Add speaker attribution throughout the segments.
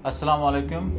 Speaker 1: Assalomu alaykum.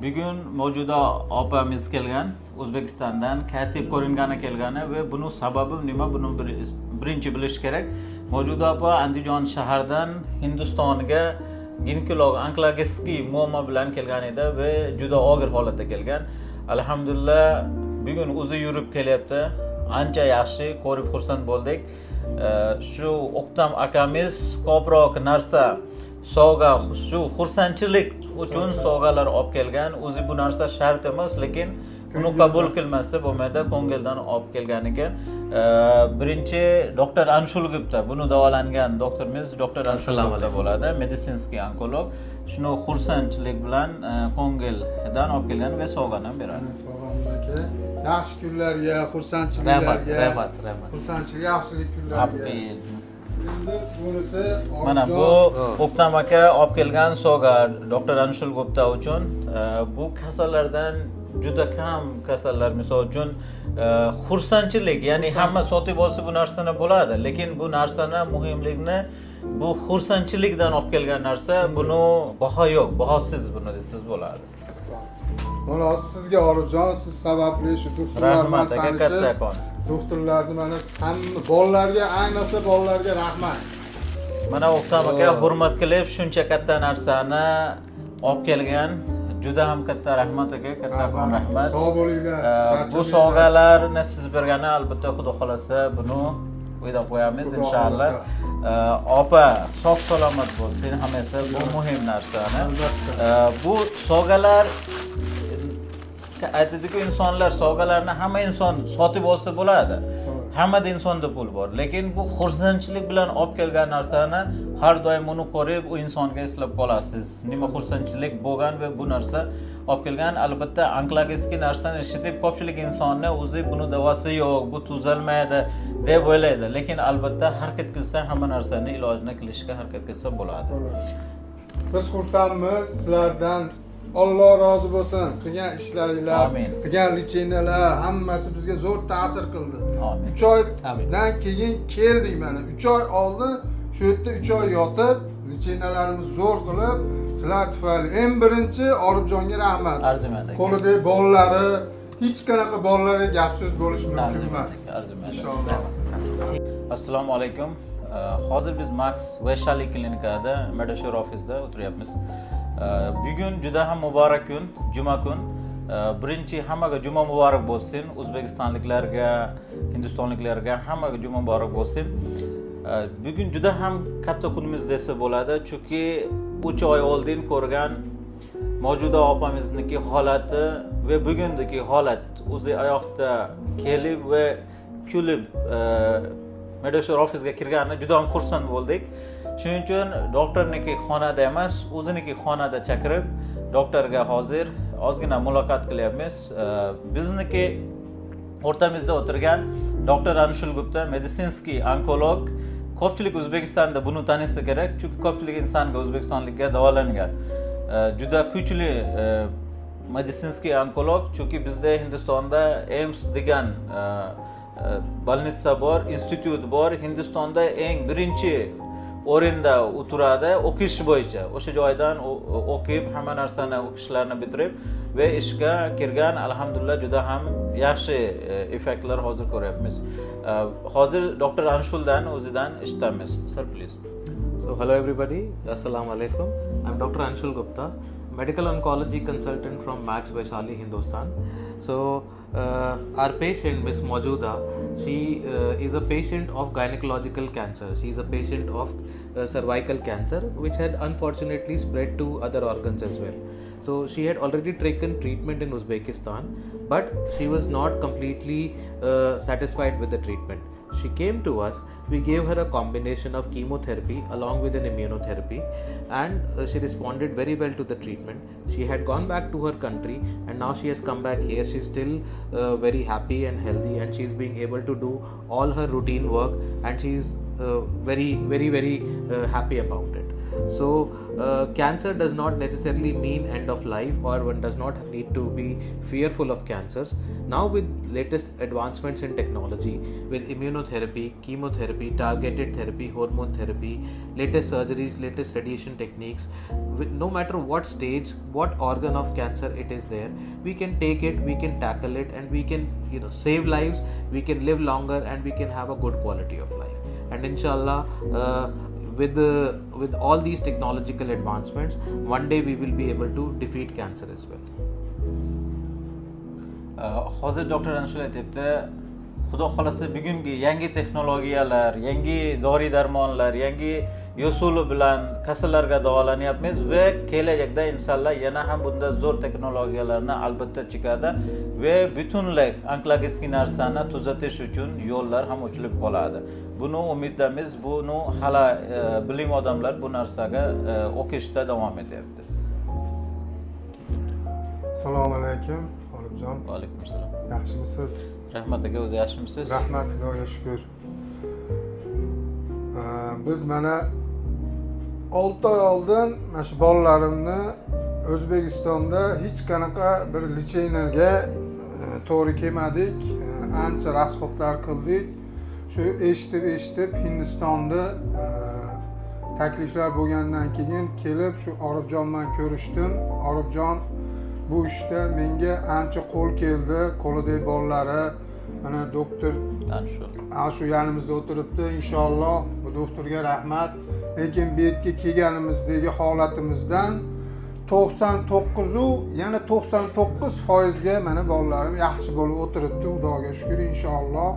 Speaker 1: Bugun Mavjuda opamiz kelgan O'zbekistondan katib ko'ringani kelgani va buni sababi nima, buni birinchi bilish kerak. Mavjuda opa Andijon shahardan Hindistonga ginekolog onkologik muammo bilan kelgan edi va juda og'ir holatda kelgan. Alhamdulillah, bugun o'zi yurib kelyapti. Ancha yaxshi ko'rib xursand bo'ldik. Shu O'ktam akamiz ko'proq narsa sovg'a, shu xursandchilik uchun sovg'alar olib kelgan. O'zi bu narsa shart emas, lekin uni qabul qilmasa bo'lmaydi, ko'ngildan olib kelgan ekan. Birinchi doktor Anshul Gupta, buni davolangan doktorimiz doktor Anshul Gupta bo'ladi, meditsinskiy onkolog. Shuni xursandchilik bilan ko'ngildan olib kelgan va sovg'ani beradi.
Speaker 2: Sovg'amiz aka, yaxshi kunlarga, xursandchiliklarga,
Speaker 1: rahmat, rahmat.
Speaker 2: Xursandchilik, yaxshilik kunlarga. Endi bunisi
Speaker 1: mana bu O'ktam aka olib kelgan sovg'a doktor Anshul Gupta uchun. Bu kasallardan juda kam kasallar, misol uchun xursandchilik, ya'ni hamma sotib olsa bu narsani bo'ladi, lekin bu narsani muhimligini bu xursandchilikdan olib kelgan narsa, buni baho yo'q, bahosiz buni desangiz bo'ladi.
Speaker 2: Mana sizga Orifjon, siz sababli shu doktorlar bilan tanishib, doktorlarni mana hamma bolalarga, ayniqsa bolalarga rahmat.
Speaker 1: Mana O'ktam aka hurmat qilib shuncha katta narsani olib kelgan. Juda ham katta rahmat aka, kattakon rahmat.
Speaker 2: Sog' bo'linglar.
Speaker 1: Bu sovg'alarni siz bergani albatta Xudo xolasa buni uyda qo'yamiz inshaalloh. Opa sog' salomat bo'lsin, hammasi bu muhim narsani. Bu sovg'alar aytadiku insonlar, sovg'alarni hamma inson sotib olsa bo'ladi. Hammada insonda pul bor, lekin bu xursandchilik bilan olib kelgan narsani har doim uni ko'rib u insonga eslab qolasiz. Nima xursandchilik bo'lgan va bu narsa olib kelgan. Albatta onkologik narsani eshitib ko'pchilik insonni o'zi buni davosi yo'q, bu tuzalmaydi deb o'ylaydi, lekin albatta harakat qilsa hamma narsani ilojini qilishga harakat qilsa bo'ladi.
Speaker 2: Biz xursandmiz sizlardan. Alloh rozi bo'lsin. Qilgan ishlaringlar, qilgan lecheniyalar hammasi bizga zo'r ta'sir qildi. 3 oydan keyin keldik mana. 3 oy oldin shu yerda 3 oy yotib, lecheniyalarimiz zo'r qilib, sizlar tufayli eng birinchi Orifjonga rahmat.
Speaker 1: Arzimaydi.
Speaker 2: Qo'lidagi bolalari, hech qanaqa bolalarga gap so'z bo'lishi mumkin emas. Inshaalloh.
Speaker 1: Assalomu alaykum. Hozir biz Max Vaishali klinikada, Medashur ofisida o'tiryapmiz. Bugun juda ham muborak kun, juma kun. Birinchi hammaga juma muborak bo'lsin. O'zbekistonliklarga, hindistonliklarga hammaga juma muborak bo'lsin. Bugun juda ham katta kunimiz desa bo'ladi, chunki 3 oy oldin ko'rgan Mavjuda opamizniki holati va bugundagi holat, o'zi oyoqda kelib va kulib Medashur ofisga kirgani juda ham xursand bo'ldik. Shuning uchun doktorniki xonada emas, o'ziniki xonada chaqirib, doktorga hozir ozgina muloqot qilyapmiz. Bizniki o'rtamizda o'tirgan doktor Anshul Gupta, meditsinskiy onkolog. Ko'pchilik O'zbekistonda buni tanisa kerak, chunki ko'pchilik insonga o'zbekistonlikka davolangan. Juda kuchli meditsinskiy onkolog, chunki bizda Hindistonda AIIMS degan больница bor, institut bor. Hindistonda eng birinchi o'rinda o'tiradi o'qish bo'yicha. O'sha joydan o'qib, hamma narsani o'qishlarini bitirib va ishga kirgan. Alhamdulillah, juda ham yaxshi effektlar hozir ko'ryapmiz. Hozir doktor Anshuldan o'zidan eshitamiz. Sir, please.
Speaker 3: So hello everybody. Assalomu alaykum. I'm Dr. Anshul Gupta, medical oncology consultant from Max Vaishali, Hindustan. So our patient Miss Maujuda, she is a patient of gynecological cancer. She is a patient of cervical cancer, which had unfortunately spread to other organs as well. So she had already taken treatment in Uzbekistan, but she was not completely satisfied with the treatment. She came to us, we gave her a combination of chemotherapy along with an immunotherapy, and she responded very well to the treatment. She had gone back to her country and now she has come back here. She's still very happy and healthy, and she's being able to do all her routine work, and she's very, very, very happy about it. So cancer does not necessarily mean end of life, or one does not need to be fearful of cancers. Now with latest advancements in technology, with immunotherapy, chemotherapy, targeted therapy, hormone therapy, latest surgeries, latest radiation techniques, with no matter what stage, what organ of cancer it is there, we can take it, we can tackle it, and we can, you know, save lives, we can live longer, and we can have a good quality of life. And inshallah, with all these technological advancements, one day we will be able to defeat cancer as well.
Speaker 1: Hozir doktor Anshul aytyapti, Xudo xolasa bugungi yangi texnologiyalar, yangi dori darmonlar, yangi yo'suli bilan kasallarga davolanyapmiz va kelajakda inshaalloh yana ham bunda zo'r texnologiyalarni albatta chiqadi va butunlay onkologik narsani tuzatish uchun yo'llar ham ochilib qoladi. Buni umiddamiz, buni hali bilim odamlar bu narsaga o'qishda davom etyapti.
Speaker 2: Assalomu alaykum, Olibjon.
Speaker 1: Va alaykum assalom.
Speaker 2: Yaxshimisiz?
Speaker 1: Rahmat aka, o'zi yaxshimisiz?
Speaker 2: Rahmat, Xudoga shukr. Biz mana 6 oy oldin mana shu bolalarimni O'zbekistonda hech qanaqa bir lecheniyaga to'g'ri kelmadik, ancha rasxodlar qildik. Shu eshitib Hindistonda takliflar bo'lgandan keyin kelib shu Orifjon bilan ko'rishdim. Orifjon bu ishda menga ancha qo'l keldi, qo'lidagi bolalari mana doktor shu yanimizda o'tiribdi. Inshaalloh bu doktorga rahmat. Lekin bu yerga kelganimizdagi holatimizdan 99 yana 99% ga mana bolalarim yaxshi bo'lib o'tiribdi. Xudoga shukr, inshaalloh.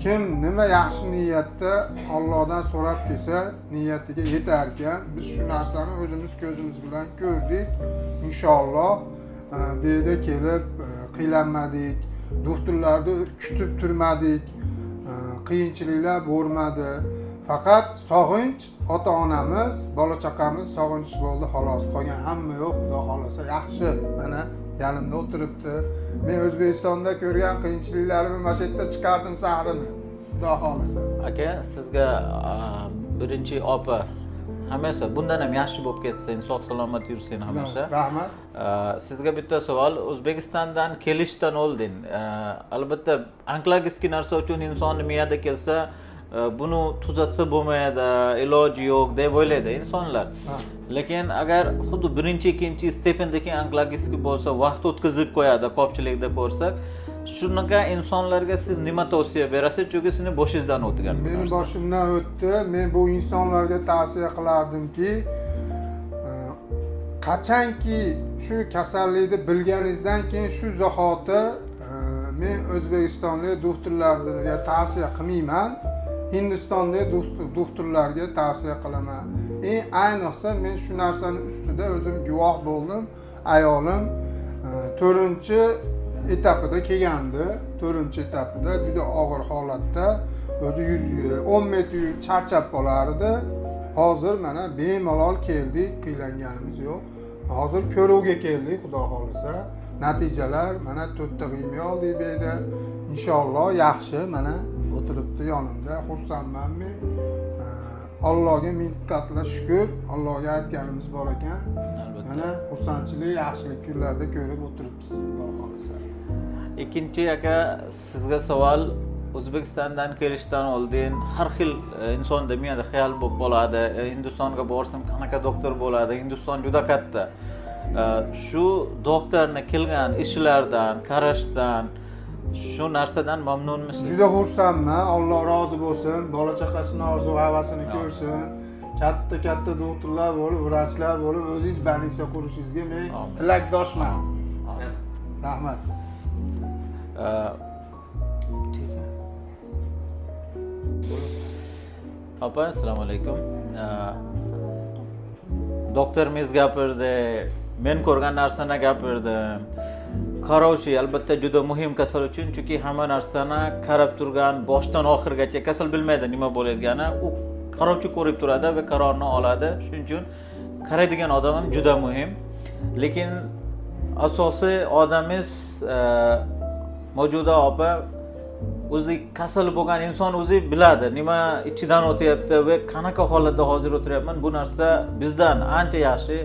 Speaker 2: Kim nima yaxshi niyatda Allohdan so'rab kelsa, niyatiga yetar ekan. Biz shu narsani o'zimiz ko'zimiz bilan ko'rdik. Inshaalloh bu yerda kelib qiylanmadik, doktorlarni kutib turmadik, qiyinchiliklar bo'lmadi. Faqat sog'inch, ota-onamiz, bola chaqamiz sog'inch bo'ldi xolos. Qolgan hamma yo'q, Xudo xolasa yaxshi. Mana yanimda o'tiribdi. Men O'zbekistonda ko'rgan qiyinchiliklarimni mana shu yerda chiqardim sahrini. Xudo xolasa.
Speaker 1: Aka, sizga birinchi opa hammasi bundan ham yaxshi bo'lib ketsin, sog' salomat yursin hammasi.
Speaker 2: Rahmat.
Speaker 1: Sizga bitta savol, O'zbekistondan kelishdan oldin, albatta onkologik narsa uchun insonni miyada kelsa, buni tuzatsa bo'lmaydi, iloji yo'q deb o'ylaydi insonlar. Lekin agar xuddi birinchi, ikkinchi stependagi onkologik bo'lsa, vaqt o'tkazib qo'yadi, ko'pchilikda ko'rsak, shunaqa insonlarga siz nima tavsiya berasiz? Chunki sizni boshingizdan o'tgan.
Speaker 2: Meni boshimdan o'tdi. Men bu insonlarga tavsiya qilardimki, qachonki shu kasallikni bilganingizdan keyin shu zahoti men O'zbekistonlik doktorlarga tavsiya qilmayman. Hindistondagi doktorlarga tavsiya qilaman. Eng ayniqsa men shu narsani ustida o'zim guvoh bo'ldim. Ayolim 4-chi etapida kelgandi. 4-chi etapida juda og'ir holatda, o'zi 10 metr yurib charchab qolar edi. Hozir mana bemalol keldik, qiylanganimiz yo'q. Hozir ko'ruvga keldik, Xudo xolasa. Natijalar mana 4 ta g'iymi oldik bu yerda. Inshaalloh yaxshi, mana o'tiribdi yonimda, xursandman men. Allohga ming qatla shukr. Allohga aytganimiz bor ekan.
Speaker 1: Albatta.
Speaker 2: Mana xursandchilik, yaxshilik kunlarda ko'rib o'tiribmiz, Xudo xolasa.
Speaker 1: Ikkinchi aka, sizga savol, O'zbekistondan kelishdan oldin har xil insonda miyada xayol bo'lib qoladi. Hindistonga borsam qanaqa doktor bo'ladi? Hindiston juda katta. Shu doktorni qilgan ishlardan, qarashdan, shu narsadan mamnunmisiz?
Speaker 2: Juda xursandman. Alloh rozi bo'lsin. Bola chaqasini orzu havasini ko'rsin. Katta-katta doktorlar bo'lib, vrachlar bo'lib, o'zingiz banisa qurishingizga men tilakdoshman. Rahmat.
Speaker 1: Opa, assalomu alaykum. Doktorimiz gapirdi, men ko'rgan narsani gapirdim. Qarovchi albatta juda muhim kasal uchun, chunki hamma narsani qarab turgan, boshdan oxirgacha kasal bilmaydi nima bo'layotgani, u qarovchi ko'rib turadi va qarorni oladi. Shuning uchun qaraydigan odam ham juda muhim. Lekin asosiy odamiz Mavjuda opa O'zi kasal bo'lgan inson o'zi biladi nima ichidan o'tyapti va qanaqa holatda hozir o'tiryapman. Bu narsa bizdan ancha yaxshi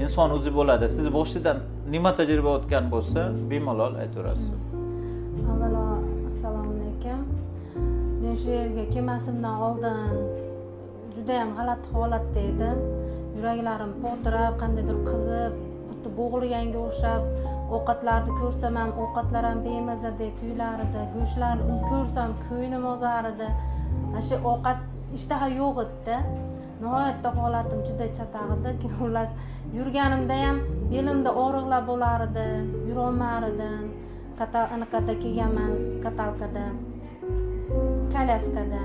Speaker 1: inson o'zi bo'ladi. Siz boshidan nima tajriba o'tgan bo'lsa, bemalol aytaverasiz.
Speaker 4: Avvalo assalomu alaykum. Men shu yerga kelmasimdan oldin juda ham g'alati holatda edim. Yuraklarim po'tirab, qandaydir qizib, xuddi bo'g'ilganga o'xshab, ovqatlarni ko'rsam ham ovqatlar ham bemazadek tuyular edi. Go'shtlarni ko'rsam ko'nglim ozar edi. Mana shu ovqat ishtaha yo'q edi. Nihoyatda holatim juda chataq edi. Xullas, yurganimda ham belimda og'riqlar bo'lar edi, yurolmar edim. Anaqada kelganman, katalkada, kolyaskada.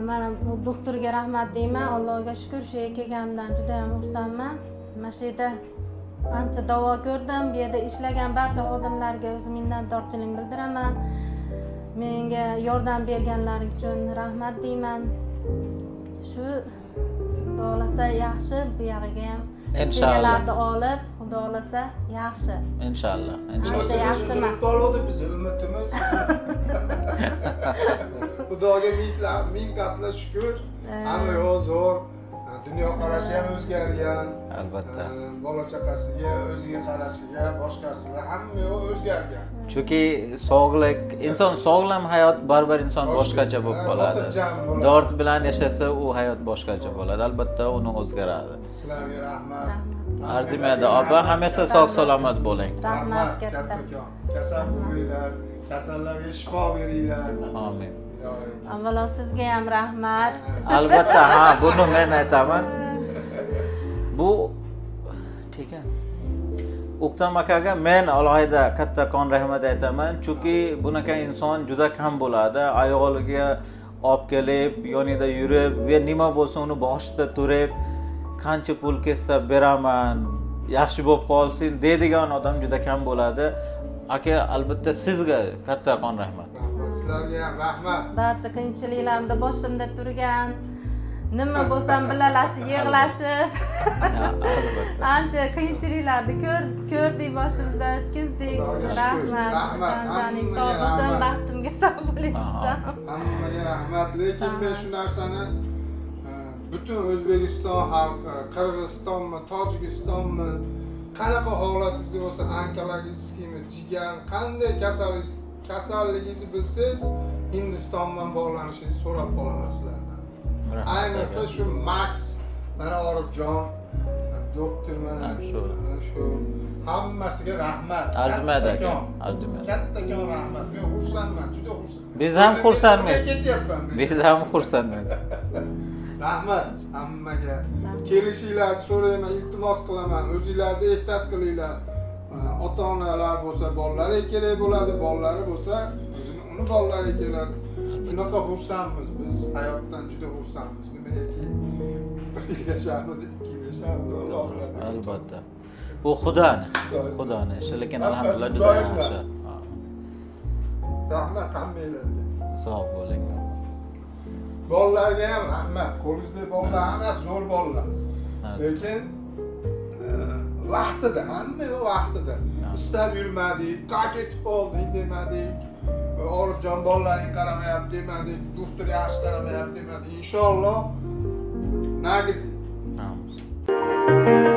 Speaker 4: Mana bu doktorga rahmat deyman. Allohga shukr, shu yerga kelganimdan juda ham xursandman. Mana shu yerda ancha davo ko'rdim. Bu yerda ishlagan barcha xodimlarga o'z minnatdorchiligimni bildiraman. Menga yordam berganlari uchun rahmat deyman. Shu Xudo xohlasa yaxshi, bu yog'iga ham
Speaker 1: inshaalloh
Speaker 4: olib, Xudo xohlasa yaxshi.
Speaker 1: Inshaalloh, inshaalloh.
Speaker 4: Yaxshiman.
Speaker 2: Qoldi bizni umidimiz. Xudoga ming qatla shukr. Hamma yo'q zo'r. Dunyo qarashi ham o'zgargan.
Speaker 1: Albatta.
Speaker 2: Bola chaqasiga, o'ziga qarashiga, boshqasiga hamma yo'q o'zgargan.
Speaker 1: Chunki sog'lik, inson sog'lom hayot baribir inson boshqacha bo'lib qoladi. Dord bilan yashasa u hayot boshqacha bo'ladi. Albatta uni o'zgaradi.
Speaker 2: Sizlarga rahmat.
Speaker 1: Arzimaydi opa, hammasi sog' salomat bo'ling.
Speaker 4: Rahmat kattakon.
Speaker 2: Kasal bo'lmanglar, kasallarga shifo beringlar.
Speaker 1: Amin.
Speaker 4: Avvalo sizga ham rahmat.
Speaker 1: Albatta, ha, buni men aytaman. Bu tekin. O'ktam akaga men alohida kattakon rahmat aytaman, chunki bunaqa inson juda kam bo'ladi. Ayoliga olib kelib, yonida yurib va nima bo'lsa uni boshida turib, qancha pul ketsa beraman, yaxshi bo'lib qolsin deydigan odam juda kam bo'ladi. Aka, albatta sizga kattakon rahmat.
Speaker 2: Sizlarga ham rahmat.
Speaker 4: Barcha qiyinchiliklarımda boshimda turgan, nima bo'lsam birgalashib, yig'lashib, ancha qiyinchiliklarni ko'rdik, boshimizdan o'tkazdik. Rahmat. Joning sog' bo'lsin, baxtimga sog' bo'ling.
Speaker 2: Hammaga rahmat. Lekin men shu narsani butun O'zbekiston xalqi, Qirg'izistonmi, Tojikistonmi, qanaqa holatingiz bo'lsa, onkologikmi, jigar, qanday kasalligingizni bilsangiz, Hindiston bilan bog'lanishingizni so'rab qolaman sizlardan. Ayniqsa shu Max, mana Orifjon doktor, mana shu hammasiga rahmat.
Speaker 1: Arzimaydi aka, arzimaydi.
Speaker 2: Kattakon rahmat. Men xursandman, juda xursandman.
Speaker 1: Biz ham xursandmiz. Biz ham xursandmiz.
Speaker 2: Rahmat hammaga. Kelishinglarni so'rayman, iltimos qilaman. O'zingizlarni ehtiyot qilinglar. Ota-onalar bo'lsa bolalari kerak bo'ladi, bolalari bo'lsa o'zini uni bolalari keladi. Shunaqa xursandmiz biz, hayotdan juda xursandmiz. Nimaki bir yil yashamidi, 2 yil yashamidi, Alloh biladi.
Speaker 1: Albatta. Bu Xudoni, Xudoni ishi, lekin alhamdulillah juda yaxshi.
Speaker 2: Rahmat hammanglarga.
Speaker 1: Sog' bo'ling.
Speaker 2: Bolalarga ham rahmat. Qo'lingizdagi bolalar hammasi zo'r bolalar. Lekin vaqtida, hamma yo'q vaqtida. Istab yurmadik, ketib qoldik demadik. Orifjon bolalaring qaramayapti demadik, doktor yaxshi qaramayapti demadik. Inshaalloh nagiz.
Speaker 1: Amin.